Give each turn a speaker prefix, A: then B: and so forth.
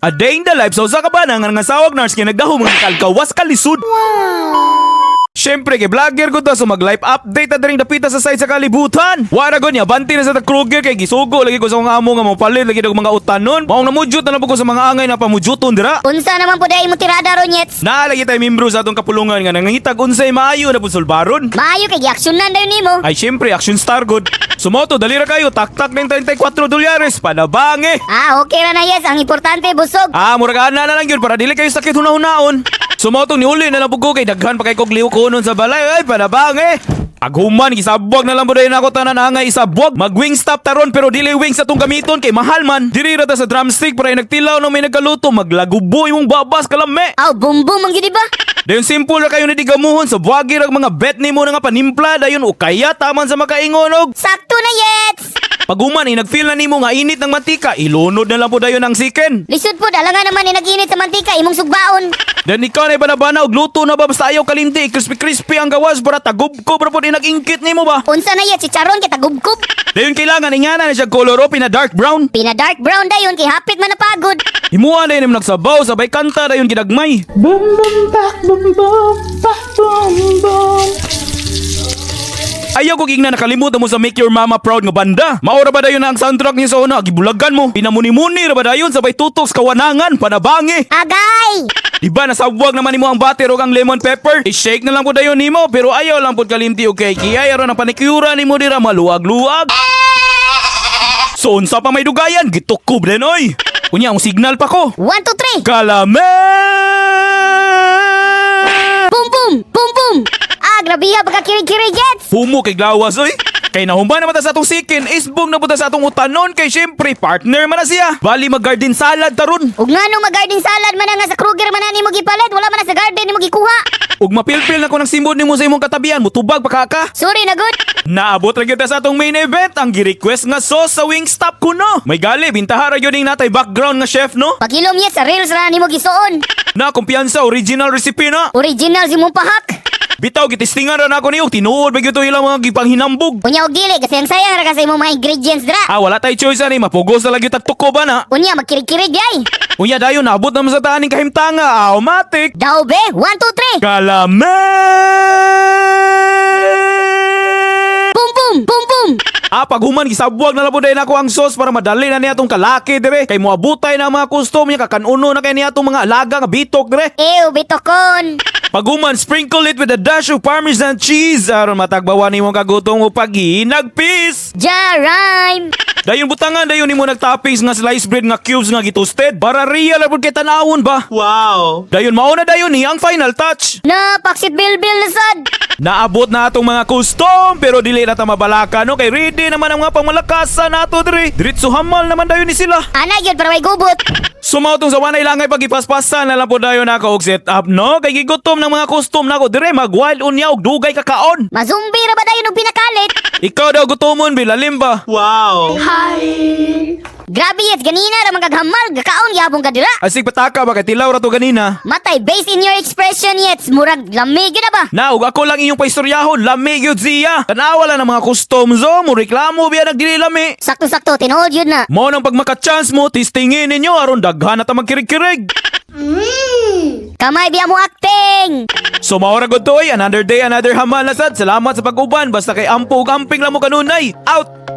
A: A day in the life sa usa ka bana nga nangasawag nurse kay nagdahom nga kalkawas kalisod. Siyempre, kay vlogger ko to, so mag life update na diring dapita sa side sa kalibutan. Wara ko niya, banti na sa ta Kruger kay gisugo lagi ko sa akong amo nga mopalit lagi og mga utanon. Maong namujot na lang po ko sa mga angay na pamujuton dira.
B: Unsa naman po dahil mo tirada ron, Yets?
A: Naa lagi tay membro sa atong kapulungan nga nangangitag unsay maayo na pud sulbaron.
B: Maayo kay giaksyonan dayon nimo.
A: Ay syempre, action star good. Sumoto, dali ra kayo, taktak ng 34 dolyares, panabangi.
B: Ah, okay ra na, Yes. Ang importante busog.
A: Ah, murag ana na lang yun para dili kayo sakit hunahunaon. Sumoto ni uli na lang pud ko kay daghan pa kay kog liw kunon sa balay. Ay, panabangi. Aghuman, gisabwag na lang po dayon ako tanan angay isabwag. Mag wing stop taron pero dili wings atong gamiton kay mahal man. Diri ra ta sa Drumstick para nagtilaw no may nagkaluto, maglagubo imong babas kalame.
B: Aw, bum bum ang gid ba?
A: Dayon simple ra kayo ni digamuhon sa buwagi rag mga bet nimo na nga panimpla dayon o kaya taman sa makaingon og
B: Sakto na, Yets.
A: Paghuman eh, nag-feel na nimo nga init ng mantika, ilunod na lang po dayon ang chicken.
B: Lisod po alangan naman ni nag-init sa mantika imong sugbaon.
A: Then ikaw na ibanabana og luto na ba basta ayaw kalimti, crispy crispy ang gawas para tagob ko para po di nag-ingkit nimo ba.
B: Unsa na, Yets, chicharon kay tagubkob.
A: Dayon kailangan ingana na siya color o pina dark brown.
B: Pina dark brown dayon kay hapit man napagod.
A: Himuha na yun nagsabaw sabay kanta dayon gidagmay.
C: Boom boom pak boom boom pak boom boom.
A: Ayaw ko gigna nakalimutan mo sa Make Your Mama Proud nga banda. Maura ba dayon na ang soundtrack niya sa una, gibulagan mo. Pinamuni-muni ra ba dayon sabay tutok sa kawanangan, panabangi.
B: Agay!
A: Di ba nasabwag naman nimo ang butter ug ang lemon pepper? I-shake na lang po dayon nimo pero ayaw lang pud kalimti og kay kiyay aron ang panikura nimo dira maluwag-luwag. So unsa pa may dugayan, gitukob din oy. Unya ang signal pa ko.
B: 1, 2, 3.
A: Kalame!
B: Boom boom! Boom boom! Ah, grabe ha pagka kirig-kirig, Yets.
A: Humo kay glawas oy. Kay nahumba naman ta sa atong sikin, isbong na po ta sa atong utanon kay syempre partner man na siya. Bali mag garden salad taron.
B: Ug ngano mag-garden salad man na nga sa Kruger man na nimo gipalit, wala man na sa garden nimo gikuha.
A: Ug mapilpil na ko ng simbod nimo sa imong katabian, mutubag pa ka ka.
B: Sorry na good.
A: Naabot ra gyud ta sa atong main event, ang gi-request nga sauce sa Wingstop kuno. May gali bintahara gyud ning natay background nga chef no.
B: Pagilom, Yets, sa reels ra nimo gisuon.
A: Na kumpiyansa original recipe na.
B: Original si mong pahak.
A: Bitaw gitistingan ra nako niyo tinuod ba gyud to ilang mga gipanghinambog.
B: Unya og dili kasi ang sayang ra ka sa imong mga ingredients dra.
A: Ah, wala tay choice ani, mapugos na lang gyud tagtuko ba na.
B: Unya magkirig-kirig di ay.
A: Unya dayon naabot naman sa taning kahimtanga, automatic.
B: Daw be, 1 2 3.
A: Kalame!
B: Boom boom, boom boom.
A: Ah, paghuman gisabwag na lang po dayon ako ang sauce para madali na niya atong kalaki dire. Kay moabutay na ang mga custom niya kakanuno na kay niya atong mga alaga nga bitok dire.
B: Ew, bitokon.
A: Paghuman, sprinkle it with a dash of Parmesan cheese aron matagbawan nimo kagutom o paghinagpis.
B: Ja rhyme.
A: Dayon butangan dayon nimo nagtoppings nga sliced bread nga cubes nga gitoasted para real ra pud kay tanawon ba.
C: Wow.
A: Dayon mao na dayon ni ang final touch.
B: Na paksit bilbil na sad.
A: Naabot na atong mga custom pero dili na ta mabalaka no kay ready naman ang mga pangmalakasan nato diri. Diretso hamal naman dayon ni sila.
B: Ana gyud para way gubot.
A: Sumaw tong sa wanay langay pagipaspasan na lang po dayon nako og set up no kay gigutom ng mga custom nako dire mag wild unya og dugay kakaon.
B: Mazumbi ra ba dayon og pinakalit?
A: Ikaw daw gutomon bilalim ba?
C: Wow.
B: Grabe, Yets, ganina ra man kaghamal gakaon gyapon ka dira.
A: Asig pataka ba kay tilaw ra to ganina.
B: Matay based in your expression, Yets, murag lami gyud na ba?
A: Na ug ako lang inyong paistoryahon, lami gyud siya. Tanawa lang ng mga custom zo, mo reklamo biya nagdili lami.
B: Sakto-sakto tinuod yun na.
A: Mo nang pag maka-chance mo, tistingin ninyo aron daghan na ta magkirig-kirig.
B: Kamay biya mo acting.
A: So maora gud to oy, another day, another hamal na sad. Salamat sa pag-uban basta kay ampo ug amping lang mo kanunay. Out.